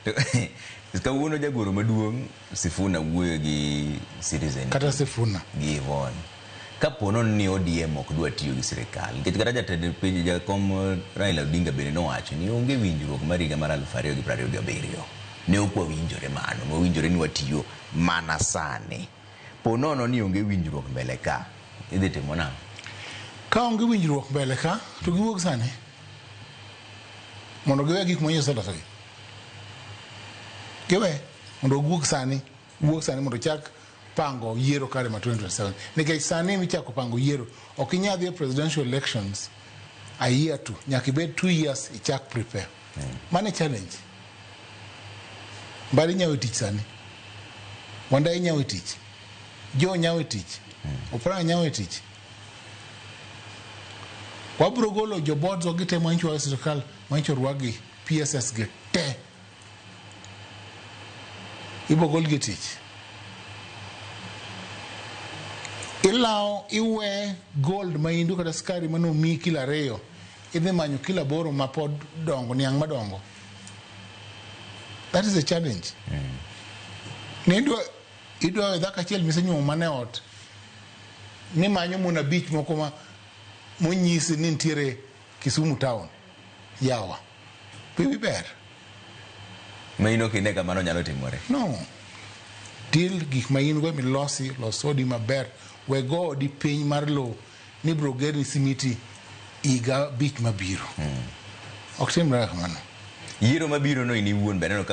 To kawuono jagoro maduong' Sifuna wuoyo gi Citizen Kata Sifuna. gi Yvonne. Kapo nono ni ODM ok dwa tiyo gi sirikal, nikech kata jatend piny jakom Raila Odinga bende nowacho ni onge winjruok mar higa mar 2027. Ne ok wawinjore mano, ne wawinjore ni watiyo mana sani. Po nono ni onge winjruok mbele ka, idhi timo nang'o? Ka onge winjruok mbele ka, to giwuog sani. Mondo giwe gik manyiso losogi. Giwe mondo giwuog sani, wuog sani mondo chak pango yiero kare ma 2027. Nikech sani michako pango yiero, ok inyal dhi e presidential elections a year to, nyaka ibed 2 years ichak prepare. Mano e challenge. Mbadi nyawo e tich sani. Wandayi nyawo e tich. Joe nyawo e tich. Oparanya nyawo e tich. Wabro golo jo boards wa gite manyicho wa sirkal manyicho orwakgi PSS gi te. Ibo golgi e tich. Ilawo iwe gold ma indu kata skari mane omiyi kilo 2 idhi manyo kilo 8 ma pod dongo niang' madongo. That is a challenge. Ne idwa idwa we dhako achiel misenyuomo mana e ot nimanyo mon abich moko ma monyisi ni nitiere Kisumu town. Yawa. Piwi ber. Ma in ok ine ka mano nyalo timore. No. Deal gik ma in go milosi, los odi maber. We go odi piny mar lowo ni bro gerni simiti higa 5 mabiro. Ok timre kamano. Yiero mabiro no in iwuon be aneno ka